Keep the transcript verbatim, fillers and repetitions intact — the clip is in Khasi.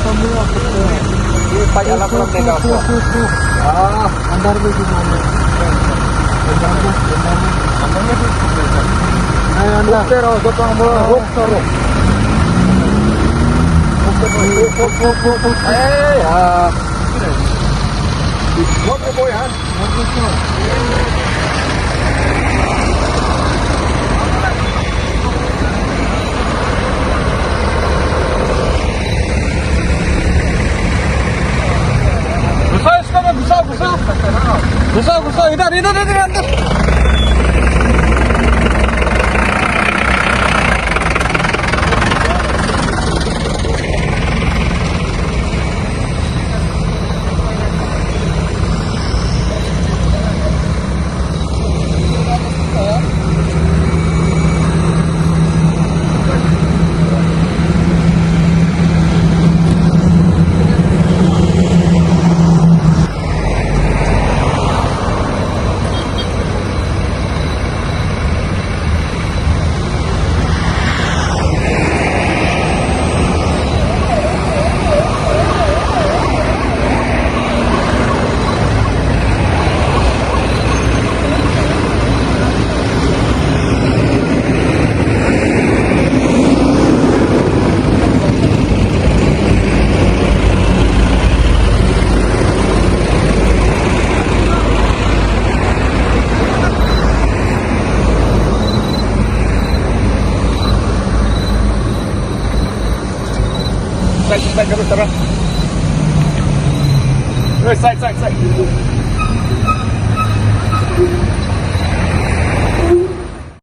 सामने आ सकते हैं। ये भाई अलग अलग देगा आपको। हाँ। अंदर में भी मालूम है। अंदर में भी। नहीं, अंदर। रुकते रहो, जब तक हम लोग रोक करो। रुक, रुक, रुक, रुक, रुक। ए, यार। What the boy, huh? Gusa, gusa, gusa, gusa. Gusa, gusa, idhar, idhar, idhar, idhar. Side, side, side, side. Side, side, side.